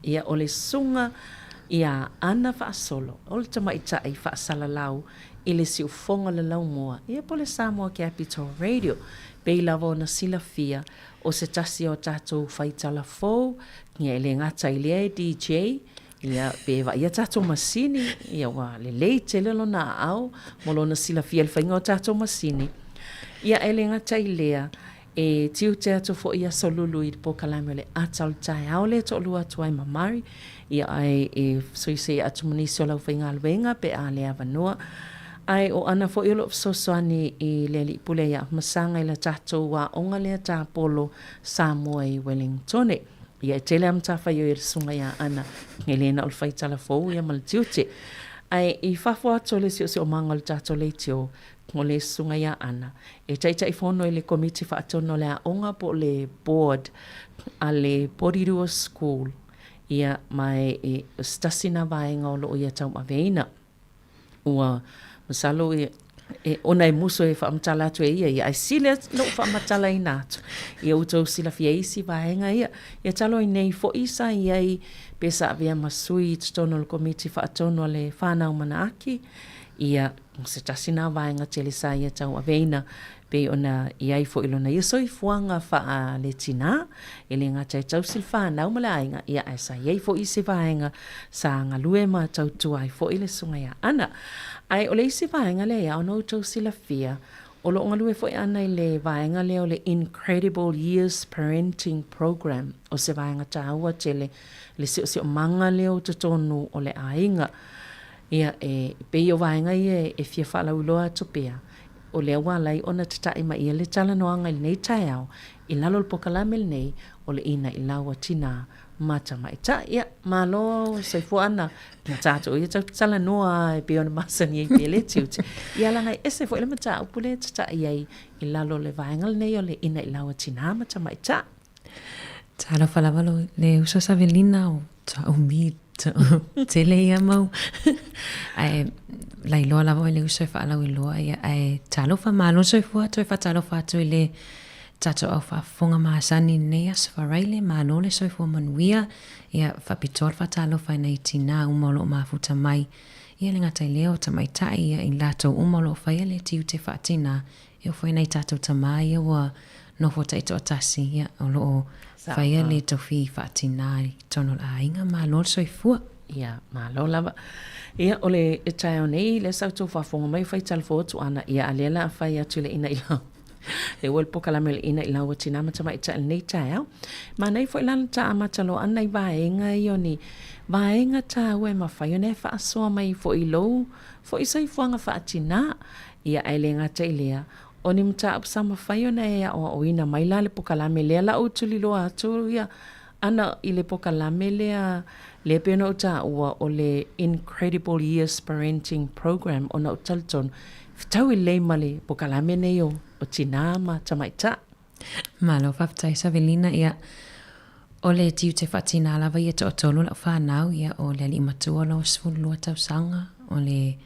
Ia, o le susuga ia Ana Faasolo, o le tamaitai faasalalau i le siufofoga o le laumua, ia po o le Samoa Capital Radio. Pei lava ona silafia, o se tasi o tatou faitala fou, ia e le gata i lea e DJ, ia pe vaaia tatou masini, ia ua lelei tele lona aao mo lona silafia i le faiga o tatou masini. Ia e le gata i lea, E tiute atu foi i Aso Lulu i le polokalame o le Ata o le Taeao lea e toalua atu ai ma Mari, ia ae e suisui atu ma nisi o le aufaigaluega pe a le avanoa. Ae o Ana foi o lo o fesoasoani i le Alii Pule ia Masaga i le tatou aoga lea tapolo Samoa i Wellingtone. Ia e tele lava matafaioi a le susuga ia Ana, e le na o le fai tala fou ia ma le tiute. Ae i fafo atu o le siosiomaga o le tatou leitio, o le susuga ia Ana, e taitaifono i le Komiti Faatonu o le Aoga po o le Board a le Porirua School, ia, ma e, o se tasi na vaega o lo o ia tauaveina. Ua masalo e, e, ona e musu e faamatala atu e ia ia, ae sili lou faamatalaina atu, ia ua tou silafia isi vaega ia. Ia talo ai nei foi sa i ai pe sa avea ma sui i totonu o le Komiti Faatonu a le Whānau Manaaki, ia, O se tasi nā vaega tele sa ia tauaveina, pei ona i ai foi lona ia soifuaga faaletinā, e le gata e tausi le whānau ma le aiga, ia ae sa i ai foi isi vaega sa galue ma tautua ai foi le susuga ia Ana. Ae o le isi vaega lea ia ona outou silafia, o lo o galue foi Ana i le vaega lea o le Incredible Years Parenting Program, o se vaega tāua tele le siosiomaga lea o totonu o le aiga. Ia, e pei o vaega ia e fia faalauiloa atu pea, o lea ua ala ai ona tataʻi mai ia le talanoaga i lenei taeao i lalo o le polokalame lenei o le Inaʻilau a Tinā ma Tamaitai. Ia, malo soifua ana na tatou ia tatou talanoa e pei ona masani ai pea le tiute. Ia leaga e ese foi le mataupu lea e tataʻi ai i lalo o le vaega lenei o le Inaʻilau a Tinā ma Tamaitai. Talofa lava le uso Savelina o Taumi tele ia mau. Ae lailoa lava oe le uso e faalauiloa ia ae talofa malo soifua toe faatalofa atu i le tatou au faafofoga masani i lenei aso Faraile malo le soifua manuia ia faapitoa le faatalofa i nai tinā uma o lo o mafuta mai ia le gata i lea o tamaitai ia i latou uma o lo o faia le tiute faatinā E oo foi nai tatou tama ia ua nofo taitoatasi, ia, o lo o faia le tofi faatinā i totonu o le aiga. Malo le soifua. Ia, malo lava. Ia, o le taeao nei, lea sa outou faafofoga mai, fai talafou atu ana, ia, a lea la a fai atu i le ina i lau. Le ua le polokalame o le ina i lau a tinā ma tamaitai i lenei taeao. Manaia foi la le ta amata loa ʻana i vaega ia o ni vaega tāua e mafai ona e faasoa mai foi i lou foi soifuaga faatinā. Ia, ae le gata i lea, o ni mataupu sa mafai ona e aʻoaʻoina mai la le pokalame lea la ou tuliloa atu ia ana i le pokalame lea, lea pei ona ou taua o le Incredible Years Parenting Program ona ou talitonu, fetaui lelei ma le pokalame nei o, o tinā ma tamaitai. Malo faafetai Savelina, ia, o le tiute faatinā lava ia toatolu lau fanau, ia, o le alii matua o lo 12 tausaga, o le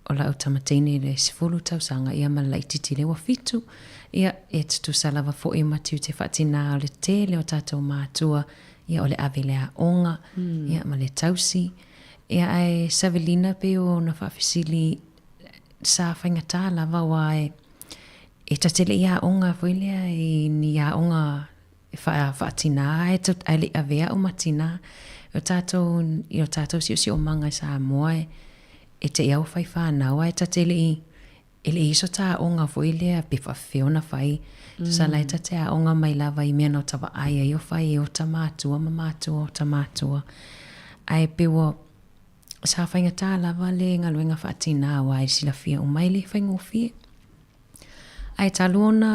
o lau tama teine le 10 tausaga, ia ma le laititi lea ua fitu. Ia, e tutusa lava foi ma tiute faatinā o le tele o tatou matua, ia, o le ave i le aoga, ia, ma le tausi. Ia, ae Savelina pei ona faafesili sa faigata lava aua e E ta te le i aoga foi lea i ni aoga e faatinā ae ae le i avea au ma tinā. O tatou i o tatou siosiomaga i Samoa e e te i au fai whanau ae ta te le i e le i i so ta aoga foi lea pe faafefea ona fai. Tusa la e ta te aoga mai lava i mea na ota vaai ai o fai e ota matua ma matua ota matua. Ae pe ua sa faigata lava le galuega faatinā aua e silafia uma e le faigofie. Ae talu ona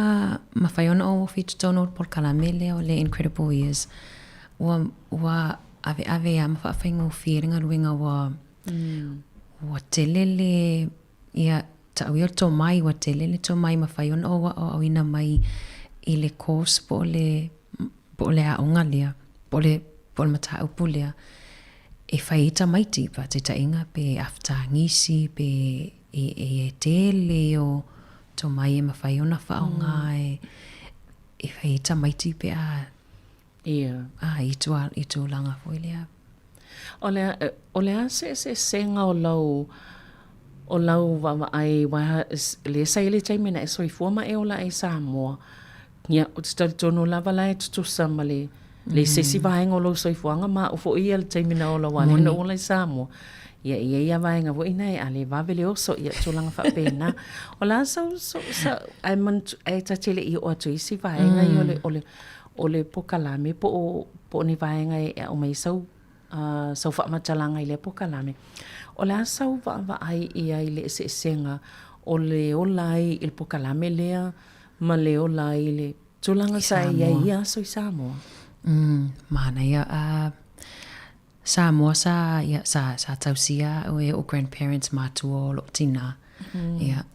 mafai ona ou ofi i totonu o le polokalame lea o le Incredible Years, ua, ua aveave lava ma faafaigofie le galuega ua, ua tele le, ia, tau ia o le tomai, ua tele le tomai e mafai ona ou aoaoina mai i le course po o le, po o le aoga lea, po o le, po o le mataupu lea e fai ai tamaiti, faataitaiga pe afetagisi, pe e, e tele o tomai e mafai ona faaaoga e, e fai ai tamaiti pe a Ia. A, i, tua, i tulaga foi lea. O le, o le a se eseesega o lau, o lau vaavaai aua lea sa i ai le taimi na e soifua ma e ola ai i Samoa, ia, ou te talitonu lava la e tutusa ma le, le se isi vaega o lou soifuaga ma au foi ia i le taimi na ola aua lea na ou ola i Samoa, ia e i ai lava vaega foi na a le vave le oso, ia tulaga faapena. O le a sau, sau, ae manatua, ae ta te le i oo atu i isi vaega ia o le, o le, o le pokalame po o, po o ni vaega e aumai ai sau, sau faamatalaga i lea pokalame. O le a sau vaavaai i ai i le eseesega o le ola ai i le pokalame lea ma le ola ai i le tulaga sa e i ai i ia aso i Samoa? Manaia. Samoa sa, ia, sa, sa tausia au e oʻu grandparents mātua o loʻu tinā. Ia,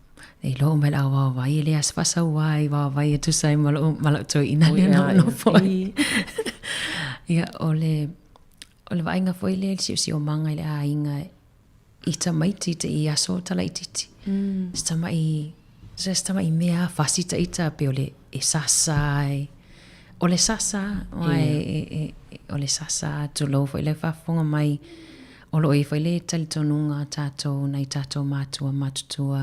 e iloa uma i le ʻauwaawai, e leai lava se faasauā i wāwae e tusa ai ma loʻu, ma laʻu toeaina lea na ou nofo ai. Ia, o le, o le vaaiga foi lea i le siosiomaga i le aiga i tamaiti te i aso talaititi. Se tamaʻi, se tamaʻi mea fasi taʻita pei o le e sasa ai. O le sasa, aua e, e, e, o le sasa tulou foi le faafofoga mai o lo o i ai foi le talitonuga a tatou nai tatou matua matutua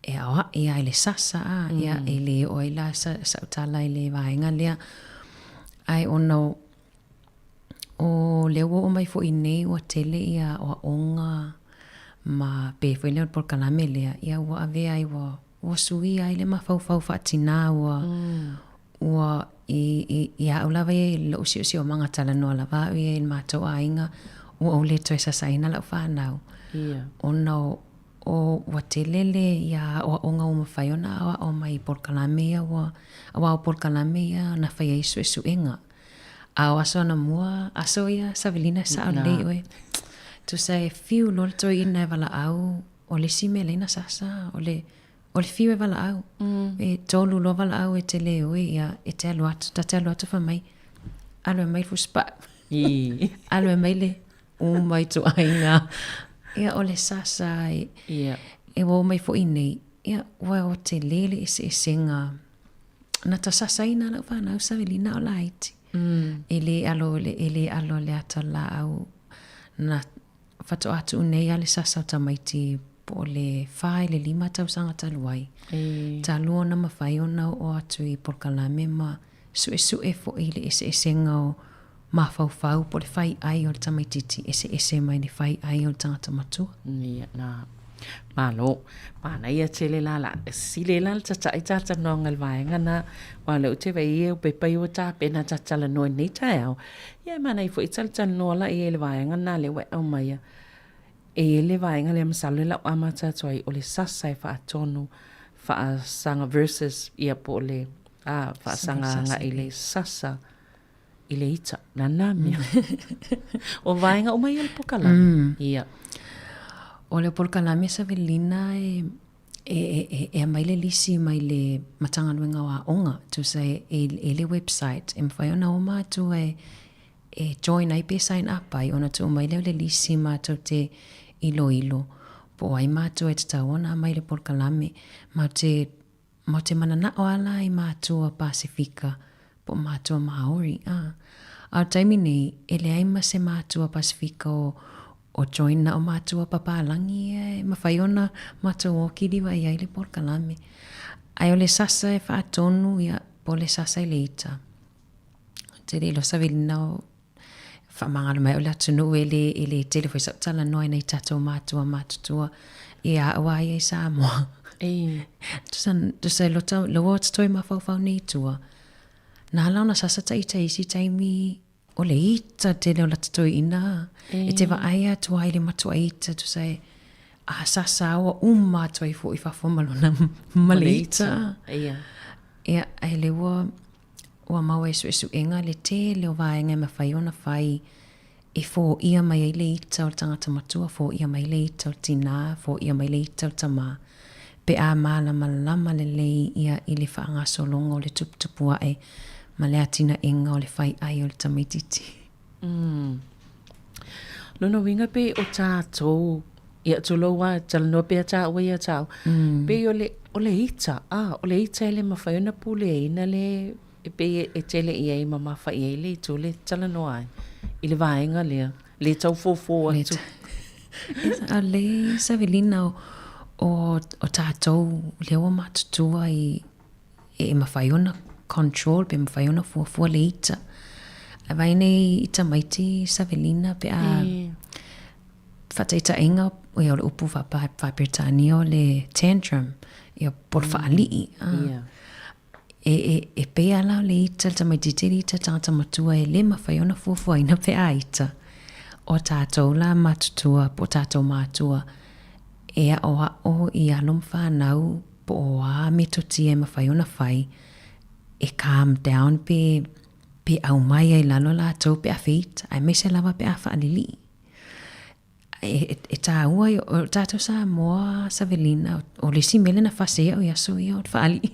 e aoaʻi lava i le sasa a, ia e le oo ai la sa, sa'u tala i le vaega lea. Ae ona o O lea ua oo mai foi nei ua tele ia aoaoga ma pei foi lea o le polokalame lea, ia ua avea ai ua, ua suia ai le mafaufau faatinā ua, ua i, i, ia au lava ia i lou siosiomaga talanoa lava au ia i le matou aiga, ua ou le toe sasaina lau fanau. Ona o, o ua tele le ia aoaoga ua mafai ona aoao mai i polokalame ia ua, aua o polokalame ia na fai ai suesuega. A o aso anamua, aso ia Savelina e sao lelei oe. Tusa e fiu loa le toeaina e valaau, o le isi mea lea na sasa, o le, o le fiu e valaau. E tolu loa valaau e te le o e, ia, e te alu atu, ta te alu atu fai mai, alu e aumai le fusipau. Alu e aumai le uma ituaiga. Ia, o le sasa e, e ua oo mai foi nei, ia, ua o tele le eseesega Na ta sasaina lau fanau Savelina o laiti. E le alo e le alo le ata laau na faatoa tuu nei a le sasa o tamaiti po o le fa i le lima tausaga talu ai. Talu ona mafai ona oo atu i polokalame ma suesue foi i le eseesega o mafaufau po o le fai ai o le tamaititi eseese mai le fai ai o le tagata matua. Ia, na. Malo. Manaia tele la la. Sili la le tataʻi talatalanoaga i le vaega na, aua o lea ou te vaai i au pepa ia ua tapena ta talanoa i lenei taeao. Ia e manaia foi talatalanoa la i ai i le vaega na lea ua e aumaia. E i ai le vaega lea masalo e lau amata atu ai, o le sasa e faatonu faasaga versus ia po o le a, faasaga agai i le sasa. i le ita, na nā mea. O vaega uma ia o le pokalame. Ia. O le polokalame Savelina e, e, e, e aumai le lisi mai le Matagaluega o Aoga, tusa e, e, e le website, e mafai ona o matua e, e join ai pe sign up ai, ona tuu mai lea o le lisi matou te iloilo, po o ai matua e tatau ona aumai i le polokalame. Matou te Matou te mananao a la i mātua Pasifika po o mātua Māori, a. A o le taimi nei, e leai ma se mātua Pasifika o, o join na o mātua papalagi ia e mafai ona matou o kiliva i ai le polokalame. Ae o le sasa e faatonu, ia, po o le sasa i le ita. Ou te le iloa Savelina o Faamagalo mai au le atunuu e le, e le tele foi sau talanoa i nai tatou matua matutua ia au a ia i Samoa. E. Tusa, tusa lota, loa o toe mafaufau nei i tua. Nā la ona sasa ta ita isi taimi o le ita tele o lata toeaina. E. E te vaai atu ai le matua ita tusa e a sasa ua uma atu ai foi i fafo ma lona ma le ita. Ia. Ia, ai le ua Ua maua e suesuega le tele o vaega e mafai ona fai e fōia mai ai le ita o le tagata matua, fōia mai le ita o le tinā, fōia mai le ita o le tamā, pe a mālamalama lelei ia i le faagasologa o le tuputupu aʻe ma le atinaʻega o le fai ʻai o le tamaititi. Umm. Lona uiga pei o tatou, ia tulou a, talanoa pea taua ia tāua, pei o le, o le ita, a, o le ita e le mafai ona puleaina le, e pei e tele i ai ma mafa'i ai le itu le talanoa ai i le vaega lea. Le tau fofo atu. A le Savelina o, o, o tātou lea ua matutua i e mawhai ona control pe mawhai ona fuafua le ita. Ae vaai nei i tamaiti Savelina pe a e. Faataitaiga, ia o le upu faa-Peretania o le tantrum, ia po o le faalii. Yeah. E, e, e pei lava la o le ita, le tamaitiiti le ita tagata matua e le mafai ona fuafuaina pe a ita. O tātou la matutua po o tātou mātua e aʻoaʻo i alo ma whānau po o a metotia e mafai ona fai e calm down pe, pe aumai ai lalo lātou pe a feita, aemaise lava pe a faalilii. E, e tāua, o tātou Samoa, Savelina, o le isi mea lea na fase au i aso ia, o le faalii.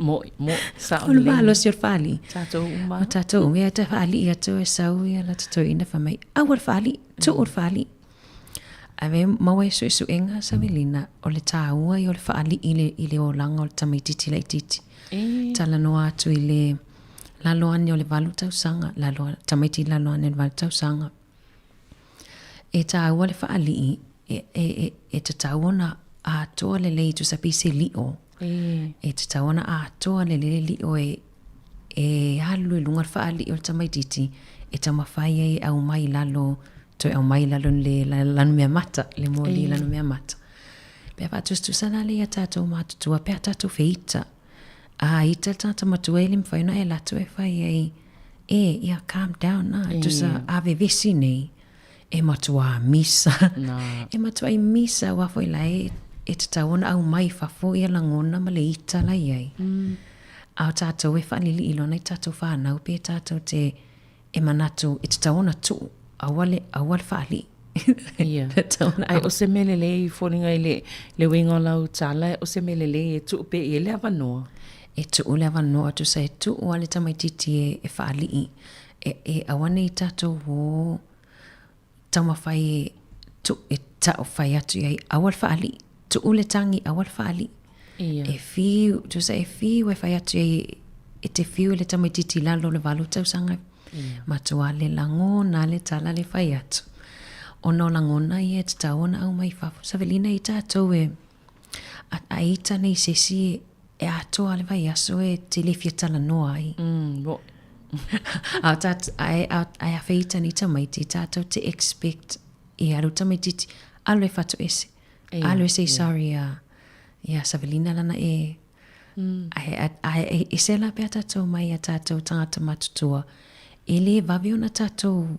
Mo'i, mo'i, sao O le malosi o le faalii. Tātou uma. O tātou uma, ia te faalii atu e sau ia la te toeaina fai mai, aua le faalii, tuu le faalii. Ae me maua ai suesuega, Savelina, o le tāua ia o le faalii i le, i le olaga o le tamaitiiti laitiiti. E. Talanoa atu i le lalo ane o le valu tausaga, lalo, tamaiti lalo ane o le valu tausaga. E tāua le faalii e, e, e, e tatau ona atoa lelei tusa pei se lio. E. E tatau ona atoa lelei le lio e, e alu i luga le faalii o le tamaitiiti e taumafai ai e aumai i lalo, toe aumai i lalo le lanumeamata, le moli lanumeamata. Pe a faatusatusa la lea i a tātou matutua, pe a tātou feita. A ita le tagata matua e le mafai ona e alu atu e fai ai, e, ia, calm down, a, tusa, a vevesi nei, e matuā misa. E matuai misa, aua foi la e, e tatau ona aumai i fafo ia lagona ma le ita la i ai. A o tātou e faalilii loa nai tātou whānau pe tātou te, e manatu e tatau ona tuu, aua le, aua le faalii. Ia. Ai o se mea lelei i foliga i le, le uiga o lau tala, o se mea lelei e tuu pea i ai le avanoa. E tuu le avanoa, tusa e tuu lava le tamaitiiti e, e faalii, e, e aua ne i tatou o taumafai e tuu, e tau fai atu i ai, aua le faalii, tuu le tagi, aua le faalii. Ia. E fiu, tusa e fiu e fai atu i ai, e te fiu i le tamaitiiti i lalo o le valu tausaga. Ia. Matua le lagona le tala le fai atu. Ona o lagona ia e tatau ona aumai i fafo. Savelina i tātou e, a, a ita nei se isi e, e atoa le vaiaso e te le fia talanoa ai. Mm, a, tā, a, a, a, a feita nei tamaiti, tātou te expect i alu tamaitiiti, alu e fatoese. Alu e say sorry ia, ia Savelina lana e, mm. Ae, ae, e ese la pea tātou mai a tātou tangata matutua, e le vave ona tātou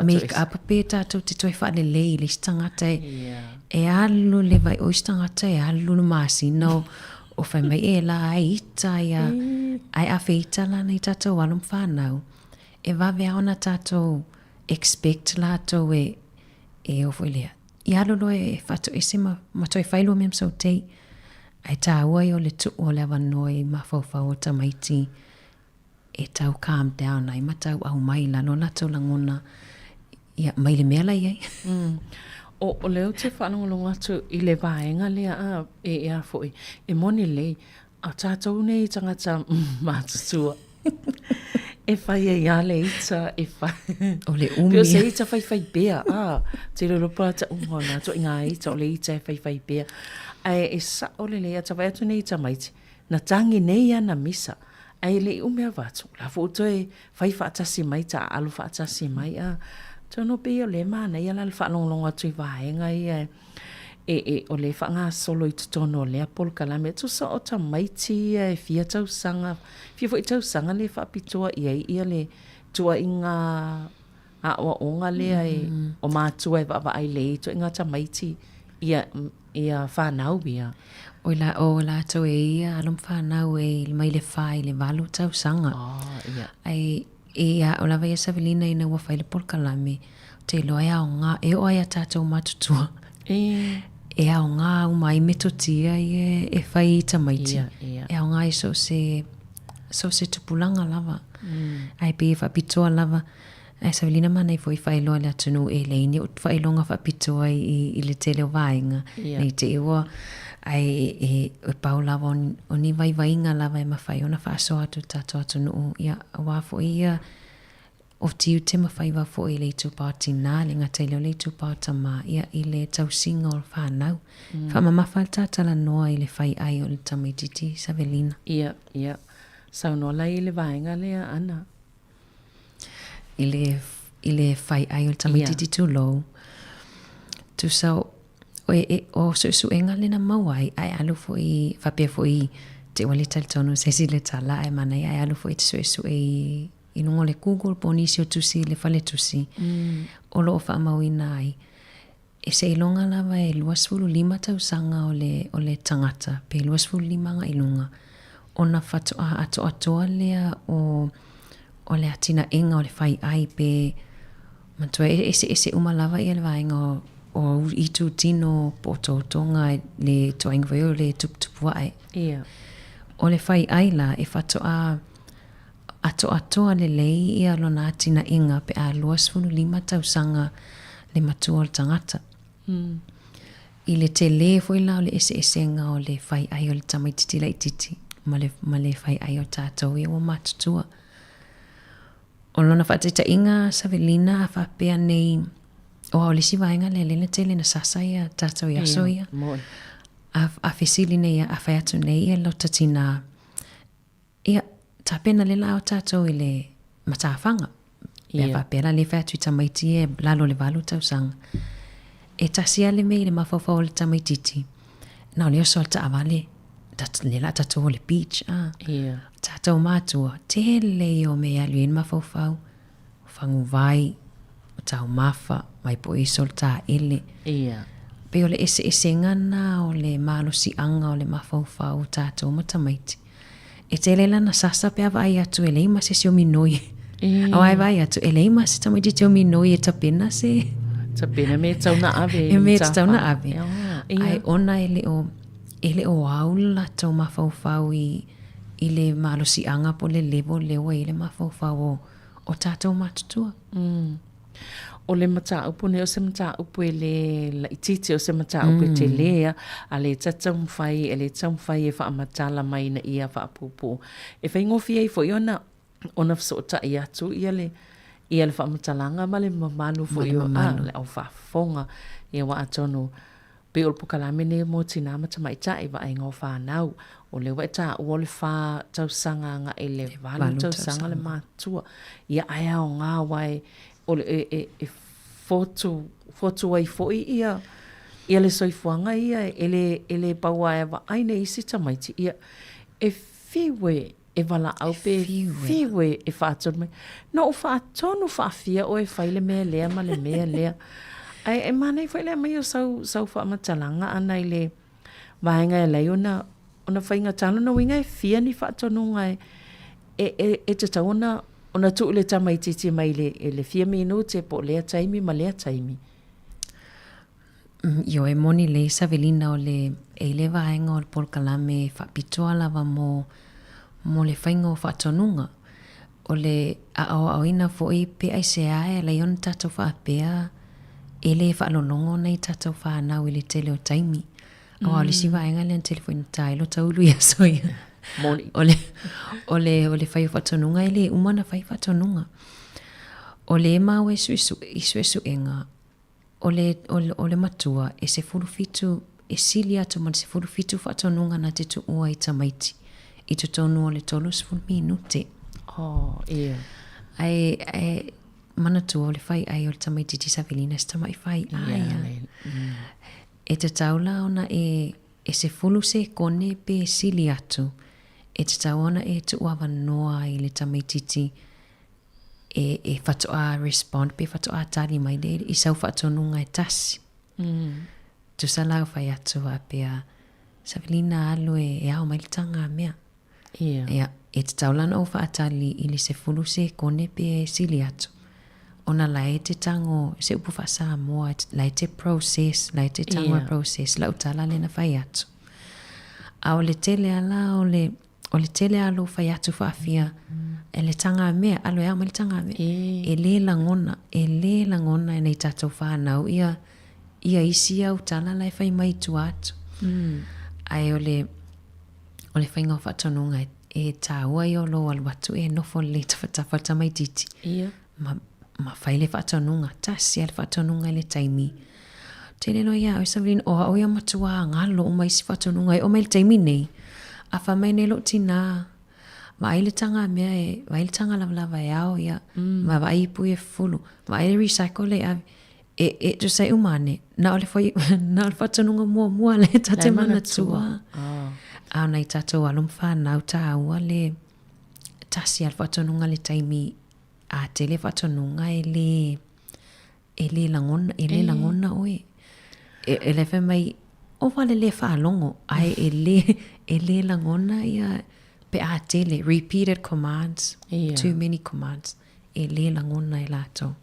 make up pe tātou te toe whaalelei i le isi tangata e, yeah. e alu le vai o isi tangata e alu le masina o, o whai mai e la ai ita ia, ai a feita la nei tātou alo whanau. E vave a ona tātou expect lātou e, e o foi lea. I alu loa e faatoese ma, ma toe fai lua mea ma sautei. Ae tāua ia o le tuu o le avanoa i mafaufau o tamaiti e tau calm down ai ma tau aumai i lalo o latou lagona ia, mai le mea la i ai. Mm. O, o lea ou te faalogologo atu i le vaega lea a, e, e a foi, e moni lelei, A tātou nei tangata matutua. E whai ai a le ita, e whai. O le umi. Pei o se ita whaiwhai pea, a. Te roro pa ta unga o nā toi ngā ita, o le ita e whaiwhai pea. Ae e sao lelei a tawai atu nei tamaiti, na tangi nei ana misa. Ae le i ume avatu, la fo toe whai whaatasi mai, ta alu whaatasi mai, a. Tonu pei o le mānaia la le whaalongolongo atu i vaenga ia e. E, e, o le whaangasolo i totonu o lea polokalame, tusa o tamaiti ia e fia tausaga, fia foi tausaga le faapitoa i ai ia le tuaiga aoaoga lea e, o matua e vaavaai lelei i tuaiga tamaiti ia, ia whanau ia. O la, o latou e ia alo ma whanau e mai le wha i le valu tausaga. Oh, ia. Ai, E aʻo lava ia Savelina ina ua fai le polokalame, ou te iloa e aoga, e oo ai a tātou matutua. E. E aoga uma ai metotia ia e fai i tamaiti. Ia, ia. E aoga ai so o se, so o se tupulaga lava. Ae pei e faapitoa lava. Ae Savelina manaia foi faailoa i le atunuu e leai ni faailoga faapitoa i, i le tele o vaega. Ia. Nei te i ua, ae e, e pau lava o ni vaivaiga lava e mafai ona faasoa atu i le tatou atunuu, ia, aua foi ia O tiute ma faiva foi i le itupa o tinā, le gata i lea o le itupa o tamā, ia, i le tausiga o le fanau. Faamamafa le ta talanoa i le fai ai o le tamaititi Savelina. Ia, ia. Saunoa la i le vaega lea, Ana. I le, i le fai ai o le tamaititi tulou, tusa o, o, e, o suesuega lea na maua ai, ae alu foi, faapea foi, te ua le talitonu se isi le tala, ae manaia ae alu foi e te suesue i i luga o le Google po o nisi o tusi i le faletusi o lo o faamauina ai. E seiloga lava e 25 tausaga o le, o le tagata, pe 25 agai i luga, ona faatoa atoatoa lea o, o le atinaega o le faiai pe manatua e eseese uma lava ia le vaega o, o itutino po o totoga le ituaiga foi o le tuputupu ae. Ia. O le faiai la e faatoa Atoatoa lelei ia lona atinaʻiga pe a 25 tausaga le matua o le tagata. I le tele foi la o le eseesega o le fai ai o le tamaititi laititi ma le, ma le fai ai o tatou ia ua matutua. O lona faataitaiga Savelina a faapea nei, aua o le isi vaega lea lea na tele na sasa ia tatou i aso ia. A, a fesili nei, a fai atu nei ia lota tinā, Ia, tapena le la o tatou i le matafaga. Pe a faapea la le fai atu i tamaiti e lalo o le valu tausaga. E tasi a le mea i le mafaufau o le tamaititi, na o le oso o le taavale, le la tatou o le beach, a. Ia. Tatou matua, tele ia o mea e alu i ai le mafaufau. O faguvai, o taumafa, vaipoiso le taele. Ia. Pei o le eseesega na o le malosiaga o le mafaufau o tatou ma tamaiti. E tele lana sasa pe a vaai atu e leai ma se isi o minoi. Aua e vaai atu, e leai ma se tamaititi o minoi e tapena se... Tapena mea e tatau ona ave. E mea e tatau ona ave. Ae ona e le o, e le o au le latou mafaufau i, i le malosiaga po o le level lea ua i ai le mafaufau o, o tatou matutua. O le mataupu nei o se mataupu e le laitiiti, o se mataupu e tele a, a le ta taumafai, e le taumafai e faamatala mai ina ia faapuupuu. E faigofie ai foi ona, ona fesootai atu ia le, ia le faamatalaga ma le mamalu foi o le au faafofoga. Ia aua atonu pei o le polokalame nei mo tinā ma tamaitai, vaaiga o fanau. O lea ua e taua o le whā tausaga agai i le valu tausaga le matua. Ia ae aoga aua e, o le, e, e, e fotu, fotu ai foi ia, ia le soifuaga ia e le, e le pau lava e vaai nei isi tamaiti, ia e fiu e, e valaau pe fiu e, e faatonu mai. Na ou faatonu faafia oe e fai le mea lea ma le mea lea. Ae e manaia foi le aumai o sau, sau faamatalaga ana i le vaega e ala ai ona, ona faigata. Lona uiga e fia ni faatonuga e, e, e, e tatau ona, ona tuu i le tamaitiiti mai le, le fia minute po o lea taimi ma lea taimi. Ioe, moni lelei Savelina o le e i le vaega o le polokalame e faapitoa lava mo mo le faiga o faatonuga. O le aoaoina foi pe aisea e ala ai ona tatou faapea e le faalologo nai tatou fanau i le tele o taimi. Aua o le isi vaega lea na tele foi na ta ai lota ulu i aso ia. Moni. O le, o le, o le fai o faatonuga e le uma ona fai faatonuga. O le maua i suesuega, O le, o le, o le matua, e 17, e sili atu ma le 17 faatonuga na te tuua i tamaiti, i totonu o le 30 minute. Oh, ia. Ae, ae manatua o le fai ai o le tamaititi Savelina se tama'i fai ai. Ia, le, mm. E tatau la ona e, e 10 sekone pe sili atu, e tatau ona e tuuavanoa ai le tamaititi e, e whatoa respond pe whatoa tali mai le i sau whaatonuga e tasi. Tusa la whai atu a pea Savelina alu e, e ao mai le tanga a mea. Ia. Ia, e te tau lana o whaatali i le sefulu sekone pe e sili atu. Ona la e te tango, se upu wha-Samoa, la e te process, la e te tango e process, lau tala lena whai atu. A o le tele ala o le, O le tele a lou fai atu faafia, e le taga mea, alo e ao mai le taga mea. E le lagona, e le lagona e nei tatou fanau ia, ia isi au tala la e fai mai i tua atu. Ae o le, o le faiga o faatonuga e, e taua ia o lou alu atu e nofo lelei tafatafa tamaititi. Ia. ma, ma fai le faatonuga, tasi lava le faatonuga i le taimi. Ou te le iloa ia au Savelina, o au ia matua galo uma isi faatonuga e oo mai i le taimi nei, a fai mai nei lou tinā, vaai le taga mea e, vaai le taga lavalava e ao ia, ma vaai ipu ia e fufulu, vaai le recycle lea e ave. E, e tusa e uma ane, na o le, foi, na o le faatonuga muamua lea ta te manatua. A o nai tatou alo ma fanau tāua le tasi a le faatonuga le taimi a tele faatonuga e le e le lagona e le lagona oe. E, e le fai mai o wale le faalogo ae e le e le lagona ia pe a tele repeated commands yeah. too many commands e le lagona e latou.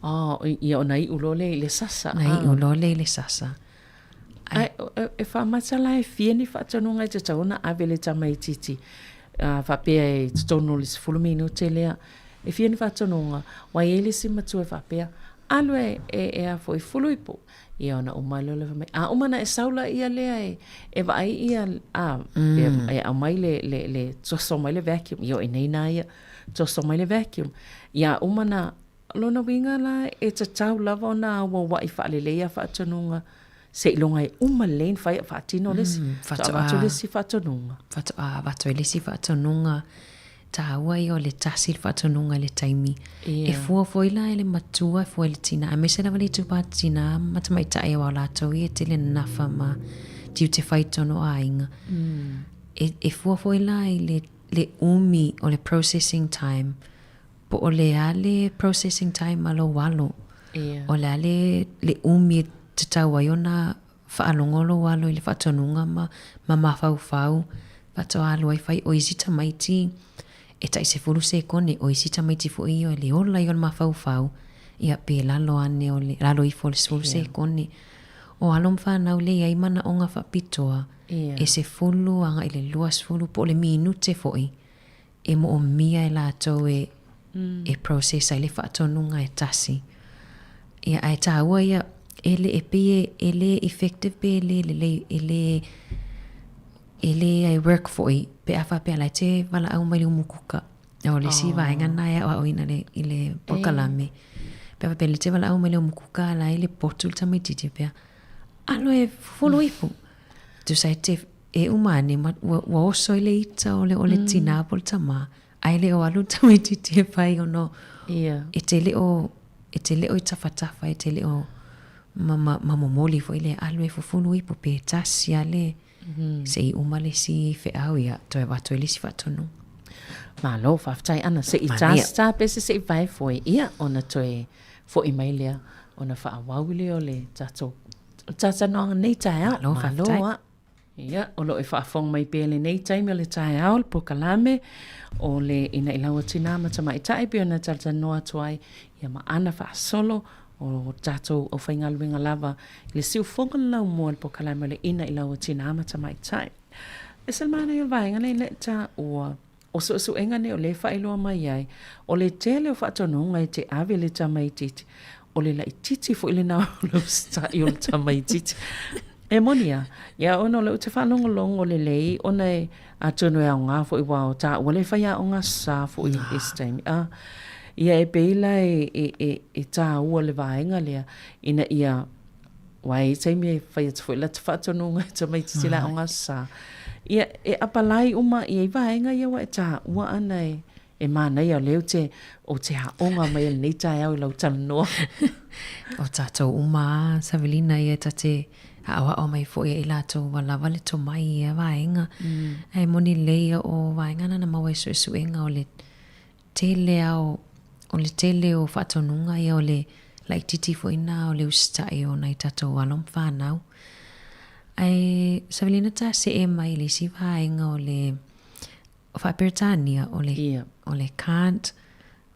Oh, ia ona iu loa lea i le sasa. Na iu loa lea i le sasa. Ai, e faamata la e fia ni faatonuga e tatau ona ave le tamaitiiti faapea i totonu o le 10 minute lea. E fia ni faatonuga, ua i ai le isi matua e faapea, alu e, e, e a foi, fulu ipu. Ia ona uma loa lea fai mai, a uma ona e sau laia lea e, e vaai ia, a, mm. e, e aumai le, le, le, toso mai le vacuum. Ia o i nei nā ia, toso mai le vacuum. Ia uma na, lona uiga la e tatau lava ona auaua'i faalelei ia faatonuga seiloga e uma lelei ona fai a faatino le isi. Faatoa avatu le isi faatonuga. Faatoa avatu ai le isi faatonuga. Taua ia o le tasi le faatonuga i le taimi. E fua foi la i le matua, e fua i le tinā, aemaise lava le itupa tinā ma tamaitai aua o latou ia e tele nafa ma tiute fai tonu o aiga. E, e fua foi la i le, le umi o le processing time Po o le a le processing time a lou alo? Ia. O le a le, le umi e tatau ai ona faalogo lou alo i le faatonuga ma, ma mafaufau faatoa alu ai fai o isi tamaiti e tai 10 sekone, o isi tamaiti foi ia o le ola ia o le mafaufau, ia pe lalo ane o le, lalo ifo o le 10 sekone. O alo ma fanau lea e i ai manaoga faapitoa, Ia. e 10 agai i le 20 po o le minute foi e moomia e latou e e process ai le faatonuga e tasi. Ia ae taua ia e le e pei e e le effective pe e le lelei e le e le ai work foi pe a faapea la e te valaau mai le umukuka. O le isi vaega na e aoaoina le i le polokalame. Pe a faapea le te valaau mai le umukuka la e le potu le tamaititi pea alo e fufulu ipu. Tusa e te E uma ane, ma, ua, ua oso i le ita o le, o le mm. tinā po le tamā, ae le o alu le tamaitiiti e fai ona yeah. e te le o, e te le o i tafatafa, e te le o ma, ma, ma momoli foi le alu e fufulu ipu pe tasi a le mm. se i uma le si feau ia, toe avatu ai le isi faatonuga. Malo, faafetai Ana, se i tā pese se i vae foi, ia, ona toe foi mai lea, ona faaauau lea o le tatou talatalanoaga nei taeao. Malo, faafetai. Malo, Ia, o lo o e faafofoga mai pea i lenei taimi o le taeao le polokalame o le Inailau a Tinā ma Tamaitai pei ona talatalanoa atu ai ia ma ana faasolo o tatou aufaigaluega lava i le siufofoga le laumua o le polokalame o le Inailau a Tinā ma Tamaitai. E ese le manaia o le vaega lenei le taua O suesuega nei o lea e faailoa mai ai, o le tele o faatonuga e te ave i le tamaitiiti, o le laitiiti foi lena o le usitai o le tamaitiiti. E moni a, ia ona o lea ou te faalogologo lelei ona e, atonu e aoga foi aua o taua le faiaoga sa foi i isi taimi, a, ia e pei la e, e, e, e taua le vaega lea ina ia Aua e i ai taimi e fai atu foi lata faatonuga e tamaitiiti le aoga aso Sa. Ia, e apalai uma i ai vaega ia ua e taua ana e, e manaia o lea ou te, ou te aoga mai ai i lenei taeao i lau talanoa. O tatou uma a Savelina ia ta te aoao mai foi ia i latou ua lava le tomai i ia vaega. Ae moni lelei ia o vaega na na maua i suesuega o le tele a o, o le tele o faatonuga ia o le laititi foi na o le usitai o nai tatou alo ma fanau. Ae Savelina ta see mai i le isi vaega o le faa-Peretania o le, Ia. o le can't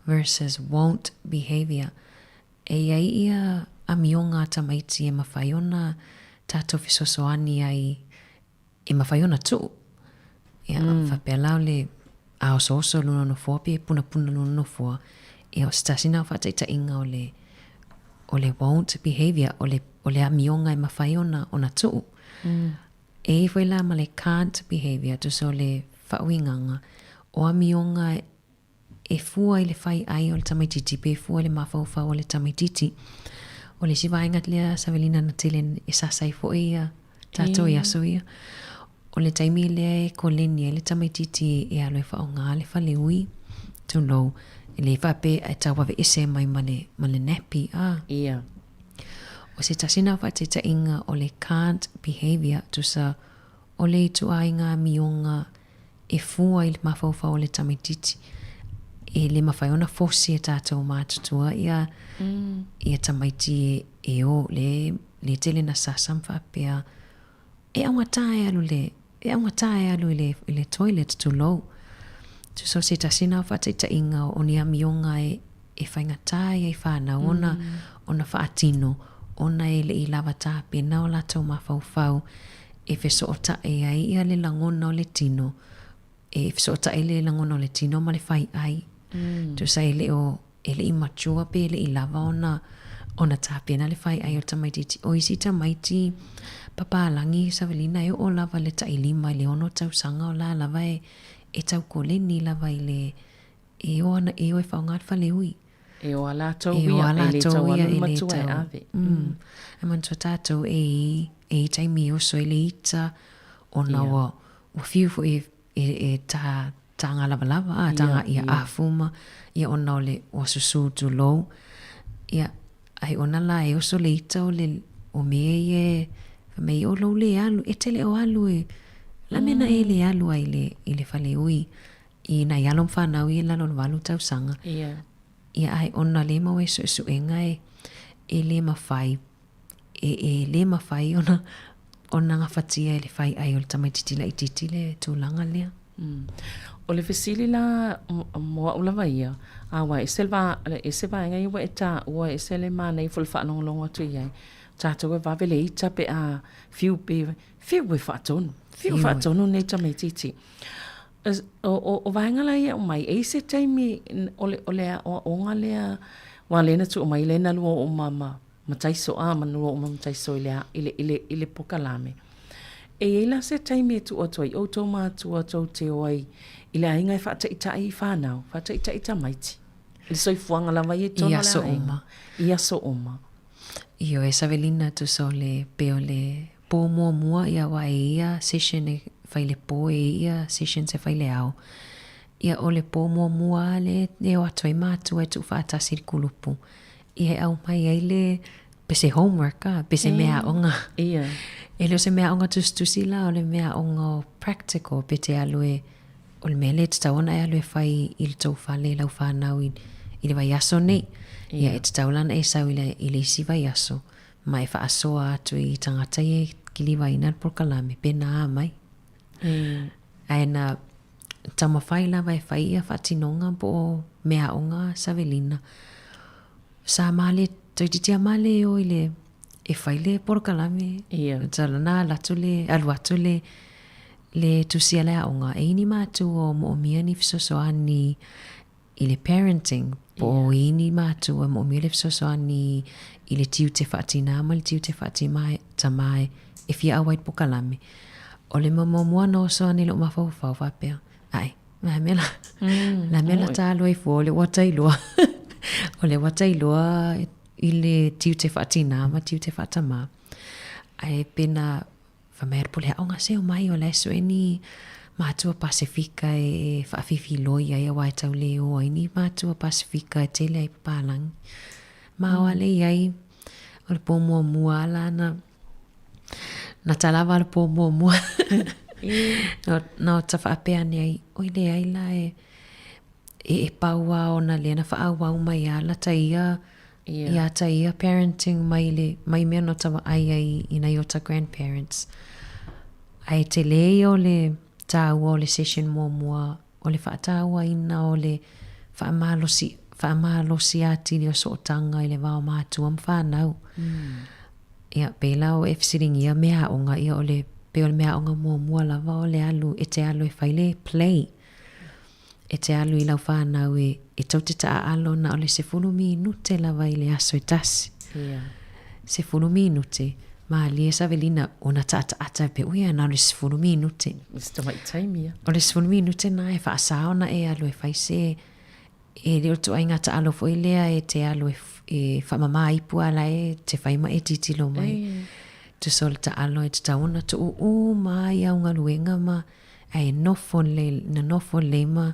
versus won't behaviour. E i ai ia amioga a tamaiti e mafai ona tatou fesoasoani ai e mafai ona tuu. Ia, mm. faapea la o le a osooso luna o nofoa pe punapuna luna o nofoa, ia o se tasi na o faataitaiga o le, o le won't behavior, o le, o le amioga e mafai ona, ona tuu. Mm. E i ai foi la ma le can't behavior, tusa o le faauigaga, o amioga e fua i le fai ai o le tamaitiiti pe fua i le mafaufau o le tamaitiiti. O le isi vaega lea Savelina na tele e sasa ai foi ia tatou i aso ia, o le taimi lea e koleni ai le tamaitiiti e alu e faaaoga le faleui, tulou, e le faapea e tau aveese mai ma le, ma le nappy, a. Ia. O se tasi na o faataitaiga o le can't behaviour, tusa o le ituaiga amioga e fua i le mafaufau o le tamaitiiti. E le mafai ona fosi e tatou matutua ia, mm. ia tamaiti e, e o le, le tele na sasa ma faapea e augata e alu le e augata e alu i le, i le toilet tulou. Tusa o se tasi na o faataitaiga o ni amioga e, e faigata ai i whanau ona, mm. ona whaatino, ona e le i lava tapena o latou mafaufau e fesootai ai ia le lagona o le tino, e fesootai le lagona o le tino ma le faiai. Mm. Tusa e le o, e le i mature pe e le i lava ona, ona tapena le faiai o le tamaitiiti. O isi tamaiti papalagi Savelina e oo lava i le tailima i le ono tausaga o la lava e, e tau koleni lava i le, e o ana, e o e whaonga le faleui. E o a latou ia, e le tau alu le matua e ave. Mm. E manatua tatou e i, e i taimi e oso ai le ita, ona ua, ua fiu foi e, e, e tā, tāngā lavalava, a, tāngā ia afu ma, ia ona o le, ua susū tulou. Ia, ai ona la e oso le ita o le, o mea ia e, fai mai, o lou le alu, e te le o alu e, la mea na e le alu ai i le, i le faleui. I nai alo ma whanau i lalo o le walu tausaga. Ia. Ia ae ona le mau e suesuega e, e le mawhai, e, e le mawhai ona, ona gafatia e le whai ai o le tamaititi laititi le tulaga lea. Mm. O le fesili la mo au lava ia, aua ese le va, ese vaega ia ua e taua, ese le manaia foi o le faalogologo atu i ai. Tatou e vave le ita pe a fiu pe, fiu e faatonu, fiu e faatonu nei tamaititi. O, o, o vaega la ia e aumai, e i ai se taimi o le, o le aoaoga lea, aua lea na tuu mai lea na lua oo ma, ma, ma Taiso, a, ma lua oo ma Taiso i le, i le, i le, i le pokalame. E i ai la se taimi e tuu atu ai outou matua tou te o ai i le aiga e faataitai i fanau, faataitai tamaiti, i le soifuaga lava ia i totonu o le aiga. I aso uma. Ioe, Savelina, tusa o le, pei o le pō muamua, ia aua e i ia session e fai i le pō, e i ia sessions e fai i le ao. Ia o le pō muamua lava lea e o atu ai matua e tuufaatasi i le kulupu, ia e aumai ai le, pe se homework a, pe se meaaoga. Ia. E le o se meaaoga tusitusi la, o le meaaoga practical, pe te alu e, o le mea lea e tatau ona e alu e fai i le tou fale i lau fanau i, i le vaiaso nei. Ia, e tatau la ona e sau i le, i le isi vaiaso, ma e faasoa atu i tagata ia e kilivaina le polokalame, pena a mai. Ae na taumafai lava e fai ia faatinoga po o meaaoga Savelina. Sa male, toeitiiti lava male e o i le, e fai le polokalame. Ia. Tala na alu atu le, alu atu le, le tusi a le aoga, e i ni matua o moomia ni fesoasoani i le parenting, po o i ni matua e moomia le fesoasoani i le tiute faatinā ma le tiute faatimā tamā e fia auai i le pokalame. O le mea muamua na oso ane i lou mafaufau faapea, ae, la mea la, la mea la ta alu ai fua, o lea ua ta iloa, o lea ua ta iloa i le tiute faatinā ma tiute faatamā. Ae pena Fai mai a le pule aoga, se omai o la e sue ni matua Pasefika e faafifiloi ai aua e tau le o ai ni matua Pasefika e tele ai papalagi. Ma o ale i ai, o le pō muamua ala na, na ta lava le pō muamua. Na o ta faapea ane ai, oi leai la e, e, e pau a ona lea na faaauau mai a la ta ia yeah. ia ta ia parenting mai le mai mea no ta vaai ai i nai o ta grandparents. Ae tele ia o le tāua o le session muamua o le faatauaina o le faamalosi faamalosi atili o sootaga i le va o matua ma whanau. Mm. Ia, pēlā o e fesiligia mea aoga, ia o le, pei o le mea aoga muamua lava o le alu, e te alu e fai le play. E te alu i lau whanau e, e tou te taaalo na o le sefulu minute lava i le aso e tasi. Ia. Sefulu minute, malie Savelina, ona taataata e pe ui na o le sefulu minute. I se tamai taimi ia. O le sefulu minute na e faasā ona e alu e fai se, E le o le ituaiga taalo foi lea e te alu e, e faamama ipu a la e te fai ma e tilotilo mai. Tusa o le taalo e tatau ona tuu uma ai au galuega ma ae nofo lelei, nonofo lelei ma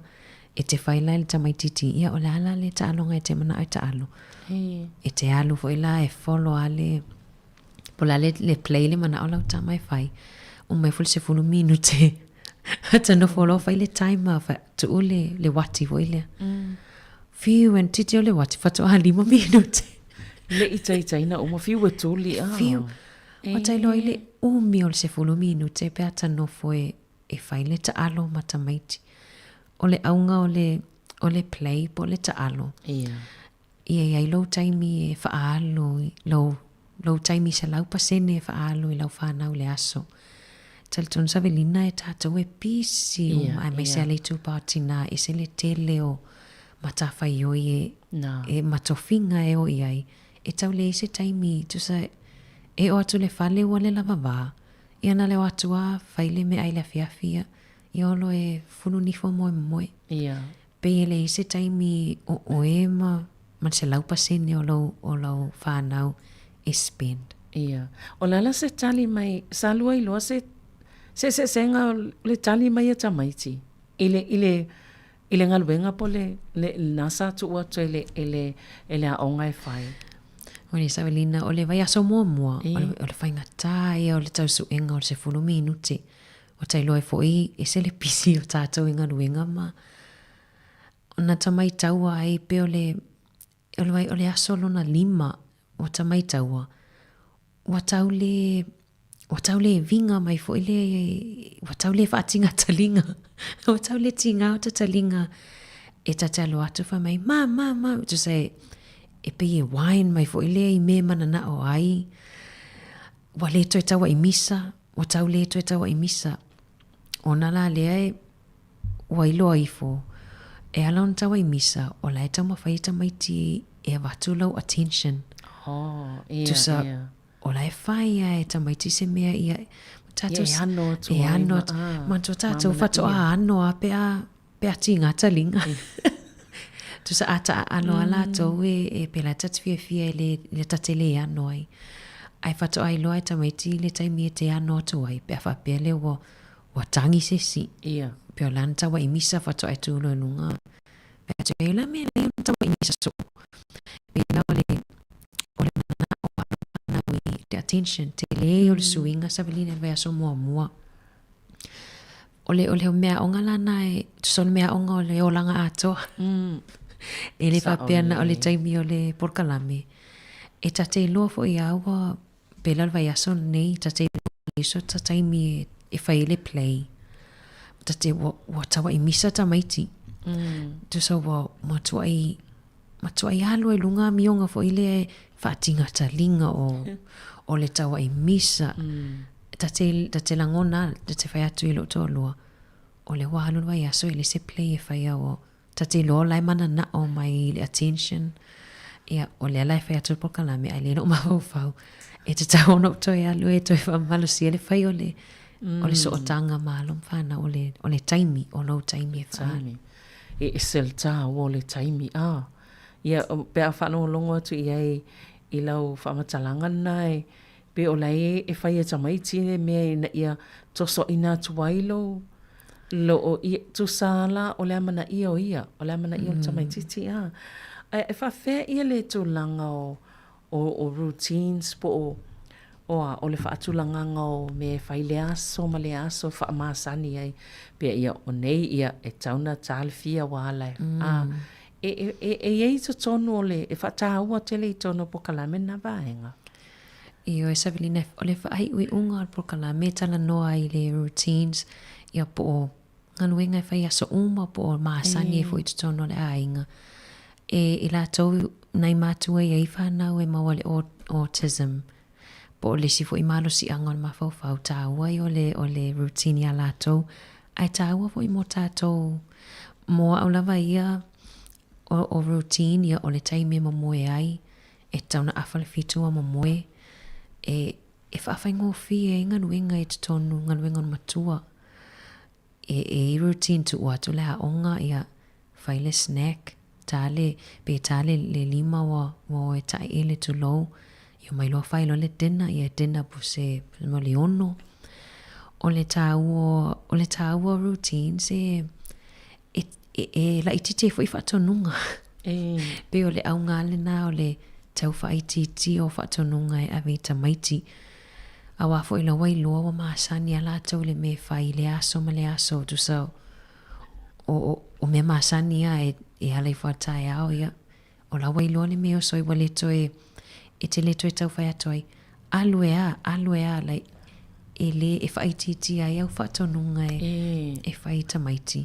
e te fai la i le tamaitiiti, ia o le a la le taaloga e te manao e taalo. E te alu foi la e follow lava le, po o le a le, le play le manao o lau tama e fai. Uma ifo le 10 minute, ta nofo loa fai le timer, fa, tuu le, le uati foi lea. Fiu e tilotilo le uati, faatoa 5 minute. Le i taitai na uma, fiu e tuli, ah. Fiu. Ua ta iloa i le umi o le 10 minute pe a ta nofo e, e fai le taalo ma tamaiti. O le auga o le, o le play po o le taalo. Ia. Ia i ai lou taimi e faaalu i lou, lou taimi 100% e faaalu i lau fanau i le aso. Talitonu Savelina e tatou e pisi uma aemaise lava le itupa o tina, ese le tele o matafaioi e, e ma tofiga e o i ai. E tau leai se taimi, tusa e oo atu i le fale ua le lava va, ia na le o atu lava fai le meaai i le afiafi, ia, ia olo e fulunifo moemoe. Ia. Pei e leai se taimi o oe ma ma le 100% o lou, o lau fanau e spend. Ia. O le a la se tali mai, sa lua iloa se, se eseesega o le tali mai a tamaiti i le, i le, i le galuega po o le, le, lena sa tuu atu e le, e le, e le aoga e fai? O le Savelina, o le vaiaso muamua, o le, o le faigata ia o le tau suega o le 10 minute. Ua ta iloa ai foi e ese le pisi o tatou i galuega ma ona ta maitaua ai pei o le o le o le aso lona lima ua ta maitaua ua tau le ua tau le viga mai foi le ua tau le faatiga taliga ua tau le tiga o ta taliga e ta te alo atu fai mai ma ma ma tusa e e pei e whine mai foi lea i mea e mananao ai Ua le toe taua'i misa, ua tau le toe taua'i misa. Ona la lea e, ua iloa ifo, e ala ona taua'i misa, o la e taumafai e tamaiti e avatu lau attention. Oh, ia, Tusa, ia. o la e fai lava e tamaiti se mea ia, tatou, Ia e ano atu e ano atu. Ma, ah, manatua tatou faatoa ano lava pe a, pe a tiga taliga. Tusa a taaalo a latou e, e pela ta te fiafia i le, le ta te le ano ai. Ae faatoa iloa e tamaiti le taimi e te ano atu ai, pe a faapea lea ua, ua tagi se isi. Ia. Pe o la na tauai misa faatoa e tu loa i luga. Pe atu ai, o le a mea nei ona tauai misa soo. Pei la o le, o le manao o alo fanau i le attention, tele o le suiga Savelina i le vaiaso muamua. O le, o le meaaoga la na e, tusa o le meaaoga o le olaga atoa. E le faapea na o le taimi o le polokalame. E ta te iloa foi a ua, pela le vaiaso lenei, ta te iloa e leai so ta taimi e, e fai ai le play. Ta te, ua, ua tauai misa tamaiti. Tusa ua matuai, matuai alu ai luga amioga foi lea e faatigataliga o, o le tauai misa. Ta te, ta te lagona, ta te fai atu i lou toalua, o lea ua alu le vaiaso e leai se play e faia ua, ta te iloa o la e mananao mai i le attention. Ia, o lea la e fai atu le polokalame ae leai lou mafaufau e tatau ona ou toe alu e toe faamalosia le fai o le, o le sootaga ma alo ma fanau, o le, o le taimi, o lou taimi e faaalu. E ese le taua o le taimi, a. Ia, pe a faalogologo atu i ai i lau faamatalaga lena e pei o la e e fai e tamaiti le mea ina ia tosoaina atu ai lou, lou, ia, tusa la o le amanaia o ia, o le amanaia o le tamaitiiti, a. Ae e faapefea ia le tulaga o o, o routines po o, o a, o le faatulagaga o mea e fai le aso ma le aso e faamasani ai, pea ia o nei ia e tatau ona ta le fia ua ala e, a, e, e, e, e i ai i totonu o le, e faataua tele i totonu o polokalame lena vaega. Ioe Savelina, o le faaiuiuga o le polokalame e talanoa ai i le routines, ia po o galuega e fai i aso uma po o masani ai foi i totonu o le aiga. E i latou nai matua e i ai fanau e maua i le autism po o le isi foi malosiaga o le mafaufau, taua ia o le, o le routine iā latou, ae taua foi mo tatou, mo au lava ia o, o routine ia o le taimi e momoe ai, e tatau ona afa le fitu ua momoe, e, e faafaigofie ai galuega i totonu, galuega o le matua. E, e i routine tuu atu le aoga, ia, fai le snack. Ta le, pe ta le, le lima ua, ua o e taʻeʻele tulou, ia omai loa fai loa le dinner, ia dinner po se mo le ono. O le tāua, o le tāua o routines e, e, e, e laitiiti ai foi faatonuga. E. Pei o le auga lava lena o le tau faaitiitia o faatonuga e ave i tamaiti. Aua foi la ua iloa ua masani lava latou i le mea e fai i lea aso ma lea aso, tusa o, o, o mea masani lava e, e ala ifo lava i le taeao, ia, o la ua iloa le mea e oso ai ua le toe, e te le toe tau fai atu ai, alu e a, alu e a, like, e lē, e faaitiitia ai au faatonuga e, e fai i tamaiti.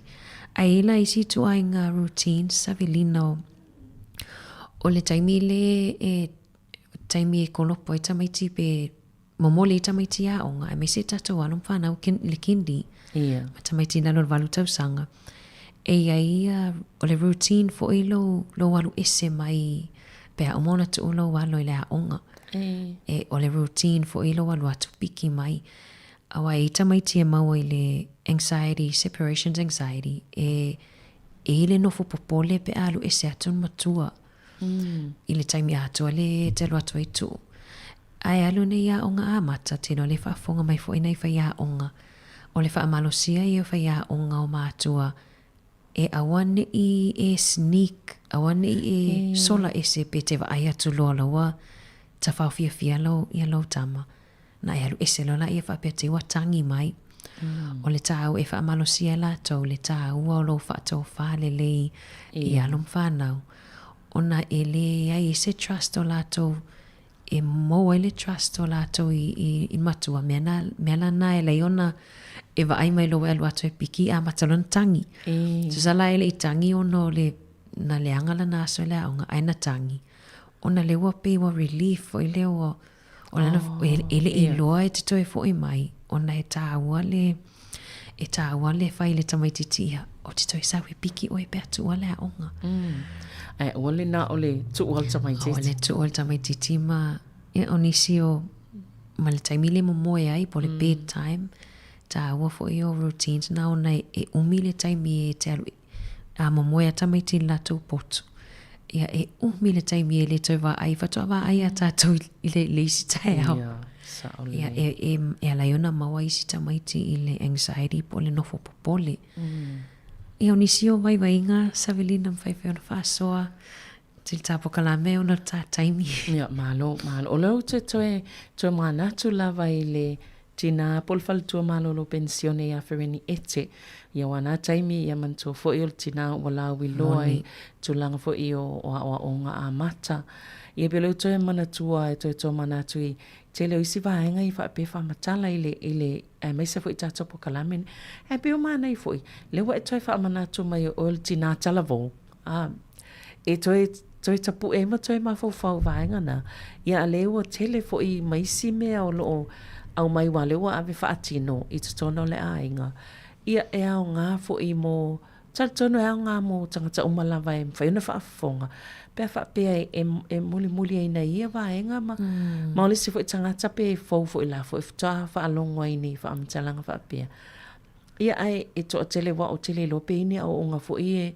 Ae i ai la isi ituaiga routines Savelina o, o le taimi lē e, taimi e kolopo ai tamaiti pe momoli ai tamaiti i aoga, aemaise tatou alo ma fanau le kindy, Ia. ma tamaiti i lalo o le valu tausaga, e i ai ia, o le routine foi lou, lou alu ese mai pe a uma ona tuu lou alo i le aoga. E. E, o le routine foi lou alu atu piki mai. Aua e i ai tamaiti e maua i le anxiety, separations anxiety, e, e i ai le nofo popole pe a alu ese atu le matua. I le taimi atoa lea e te alu atu ai tuu. Ae alu nei aoga amata, tino le faafofoga mai foi nai faiaoga. O le faamalosia ia o faiaoga o matua e aua ne i e sneak, aua ne i e sola ese pe te vaai atu loa la ua tafaofiafia lou, ia lou tama. Na e alu ese loa laia faapea te ua tagi mai. O le tāua e faamalosia e latou le tāua o lou faatofa lelei i alo ma fanau, ona e leai se trust o latou e maua ai le trust o latou i, i, i matua, mea na, mea la na e lai ona e vaai mai loa e alu atu e piki amata loa ona tagi. E. Tusa la e le i tagi ona o le, na leaga lana aso i le aoga, ae na tagi. Ona lea ua pei ua relief foi lea ua, o lana, oh, e, e le i loa e te toe foi mai, ona e tāua le, e tāua le fai i le tamaitiiti ia, o te toe sau e piki oe pe a tuua le aoga. Ae aua le na o le tuu o le tamaitiiti. Aua le tuu o le tamaitiiti ma, ia, o nisi o, ma le taimi le momoe ai, po o le bedtime, tāua foi o routines na ona e, e umi le taimi e te alu, a momoe a tamaiti i le latou potu, ia e umi le taimi e le toe vaai, faatoa vaai a tātou i le, le isi taeao. Ia, sao Ia, lelei. e, e, e ala ai ona maua isi tamaiti i le anxiety po o le nofo popole. Ia, o nisi o vaivaiga Savelina mafai foi ona faasoa i le ta polokalame ona o le ta taimi. Ia, malo, malo. O lea ou te toe, toe manatu lava i le tinā po o le faletua malolo penisione ia Fereni Ete. Ia aua na taimi, ia manatua foi o le tinā ua lauiloa i tulaga foi o, o aoaoga amata. Ia pei o lea ou toe manatua e toe tomanatu i tele o isi vaega i faapea e faamatala i le, i le, aemaise foi tatou polokalame nei. Ae pei o manaia foi, lea ua e toe faamanatu mai o oe o le tinā talavou, ā, e toe, toe tapue ai ma toe mafaufau i vaega na. Ia a lea ua tele foi ma isi mea o lo o aumai aua o lea ua ave faatino i totonu o le aiga. Ia e aoga foi mo Talitonu e aoga mo tagata uma lava e mafai ona faafofoga pe a faapea e, e mulimuliaina i ia vaega ma, mm. ma o le isi foi tagata pe fou foi la foi faatoa faalogo ai nei faamatalaga faapea. Ia ae e toatele aua ou te le iloa pe i ai ni aoaoga foi e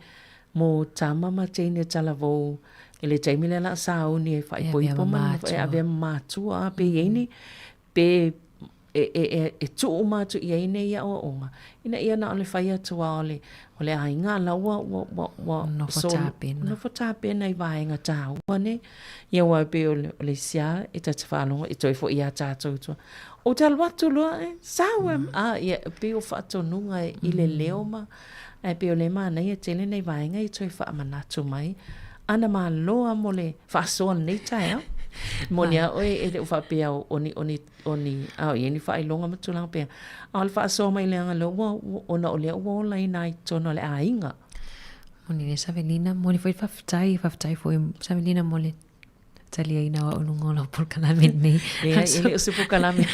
mo tama ma teine talavou i le taimi lea o le a sauni e faaipoipo ma e avea ma matua pe i ai ni pe e, e, e, e tuu uma atu i ai nei aoaoga, ina ia na o le fai atu lava o le, o le aiga la ua, ua, ua, ua Nofo tapena. Nofo tapena i vaega tāua nei. Ia aua e pei o le, o le isi lava e ta te faalogo e toe foi iā tātou i tua, Ou te alu atu loa e, sau e, a, ia, e pei o faatonuga i le leo ma, ae pei o lea e manaia tele nai vaega i toe faamanatu mai, ana malo lava mo le faasoa o lenei taeao. Moni a oe e le o faapea o onioni o ni, a o i ai ni faailoga ma tulaga pea, a o le faasoa mai leaga lea ua, ona o lea ua olaina ai i totonu o le aiga. Moni le Savelina, momoli foi le faafetai, faafetai foi Savelina mo le taliaina o au i luga o lau polokalame lenei. Leai, e le o se polokalame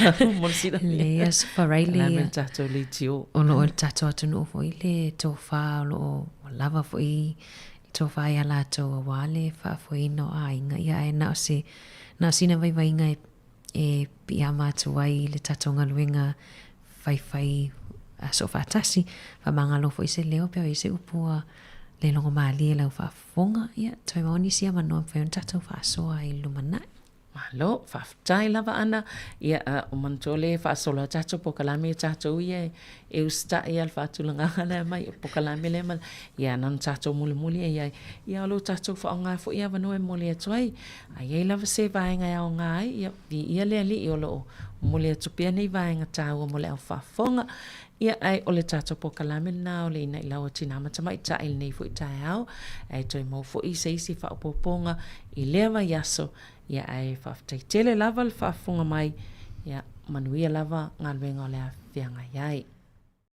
mo le silafia. Leai, Aso Faraile. Polokalame a le tatou leitio. O lo o i le tatou atunuu foi le tofa o lo o lava foi le tofa ia latou aua le faafoeina o aiga. Ia ae na o se, na o sina vaivaiga e e piiama atu ai i le tatou galuega faifai soofaatasi. Faamagalo foi se leo pe o i ai se upu ua. le logomalie i lau faafofoga. Ia, toe maua nisi avanoa e mafai ona tatou faasoa ai i le lumanai. Malo, faafetai lava Ana. Ia, ua manatua le faasolo a tatou polokalame ia tatou ia e usitai lava i le faatulagaga lea mai o polokalame lea ma, ia na ona tatou mulimuli i ai. Ia o lo tatou faaaoga foi avanoa e momoli atu ai. A i ai lava se vaega e aoga ai, ia, viia le Alii o lo o momoli atu pea nei vaega taua mo le au faafofoga. Ia, ae o le tatou polokalame lena o le Ina'i Lau a Tinā ma Tamaitai i lenei foi taeao, ae toe maua foi se isi faaopoopoga i lea vaiaso, ia ae faafetai tele lava le faafofoga mai, ia manuia lava galuega o le a feagai ai.